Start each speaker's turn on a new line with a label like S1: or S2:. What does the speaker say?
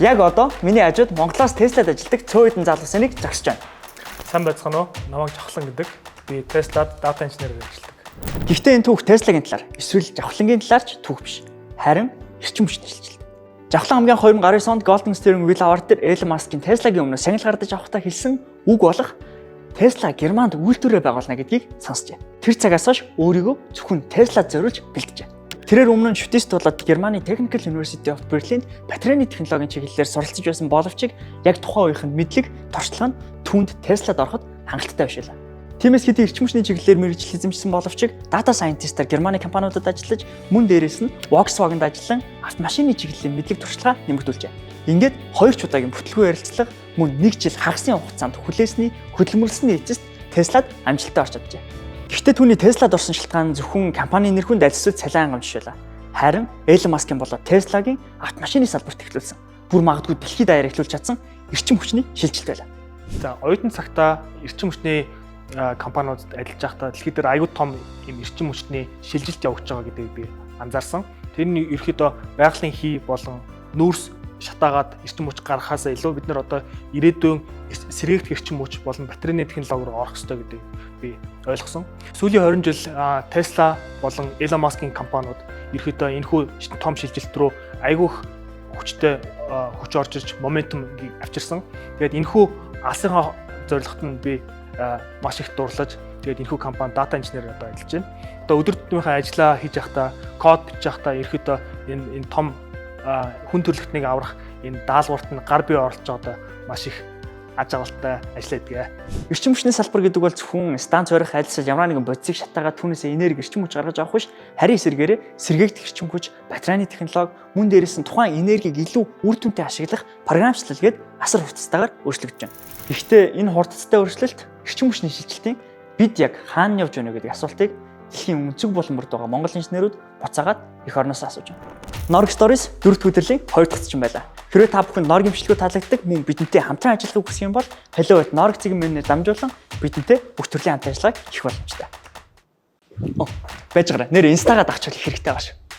S1: Яг одоо миний хажууд Монголоос Tesla-д ажилладаг цөөн хэдэн залуусын нэг зогсож байна.
S2: Сайн байцгаана уу? Намайг Жавхлан гэдэг. Би Tesla-д data engineer гэж ажилладаг.
S1: Гэхдээ энэ түүх Tesla-гийн талаар эсвэл Жавхлангийн талаар ч түүх биш. Харин эрчим хүчний шилжилт. Жавхлан хамгийн 2019 онд Golden Steering Wheel Award дээр Elon Musk-ийн Tesla-гийн өмнө шагнал гардаж авахдаа хэлсэн үг болох Tesla Германд үйлдвэрээ байгуулна гэдгийг сонсчээ. Тэр цагаас хойш өөрийгөө зөвхөн Tesla-д зориулж бэлджээ. Тэрээр өмнө нь шүтээст болоод Германы Technical University of Berlin батарейны технологийн чиглэлээр суралцж байсан боловч яг тухайн үеийнх нь мэдлэг, туршлага нь түүнд Tesla-д ороход хангалттай биш байлаа. Тиймээс хэдий эрчим хүчний чиглэлээр мэргэжил эзэмшсэн боловч data scientist-аар Германы компаниудад ажиллаж, мөн дээрээс нь Volkswagen-д ажиллан автомашины чиглэлийн мэдлэг туршлага нэмэгдүүлжээ. Ингээд хоёр ч удаагийн бүтэлгүй ярилцлага, мөн нэг жил хагасын хугацаанд хүлээсний хөдөлмөрлсөний эцэст Tesla-д амжилттай орж чаджээ. Гэхдээ түүний Tesla-д орсон шалтгаан зөвхөн компани нэр хүнд аль эсвэл цалин хангамж биш байлаа. Харин Elon Musk-ийн болоод Tesla-гийн автомашины салбарт эхлүүлсэн, бүр магадгүй дэлхийд даяар эхлүүлж чадсан эрчим хүчний шилжилт байлаа.
S2: За, оюутан цагтаа эрчим хүчний компаниудад ажиллаж байхдаа дэлхийд дээр аюул том юм эрчим хүчний шилжилт явагдаж байгаа гэдгийг би анзаарсан. Тэр нь ерөөхдөө байгалийн хий болон нүүрс шатаагаад эрчим хүч гаргахаасаа илүү бид нар одоо ирээдүйн сэргээгдэх эрчим хүч болон батарейны технологи руу орох ёстой гэдгийг би ойлгосон. Сүүлийн 20 жил Tesla болон Elon Musk-ийн компаниуд ерөөхдөө энэхүү том шилжилт рүү айгүйх хүчтэй хүч орж ирж momentum авчирсан. Тэгээд энэхүү алсынхаа зорилгот нь би маш их дурлаж, тэгээд энэхүү компани data engineer одоо ажиллаж байна. Одоо өдөр тутмынхаа ажлаа хийж байхдаа, код бичиж байхдаа ерөөхдөө энэ том хүн төрөлхтнийг аврах энэ даалгаварт нь гар бие оролцож одоо маш их аз жаргалтай ажиллаа гэдэг.
S1: Эрчим хүчний салбар гэдэг бол зөвхөн станц барих, аль эсвэл ямар нэгэн бодисыг шатаагаад түүнээсээ энерги, эрчим хүч гаргаж авах биш, харин эсэргээрээ сэргээгдэх эрчим хүч, батарейны технологи, мөн дээрээс нь тухайн энергийг илүү үр дүнтэй ашиглах програмчлал гээд асар хурцтайгаар өөрчлөгдөж байна. Гэхдээ энэ хурдцтай өөрчлөлт эрчим хүчний шилжилтийн бид яг хаана явж байна гэдэг асуултыг дэлхийн өнцөг булан бүрд байгаа Монгол инженерүүд буцаагаад эх орноос асууж байна. Norg Stories дөрөв дэх үдрэлийн хоёр дахь зочин байлаа. Хэрвээ та бүхэн Norg имчилгээ таалагддаг, мөн бидэнтэй хамтран ажиллахыг хүсэх юм бол hello@norg.mn-ээр дамжуулан бидэнтэй бүх төрлийн хамт ажиллагааг хийх боломжтой. Оо, байж гараа. Нэр Insta-гаа дагчвал их хэрэгтэй байгаа шүү.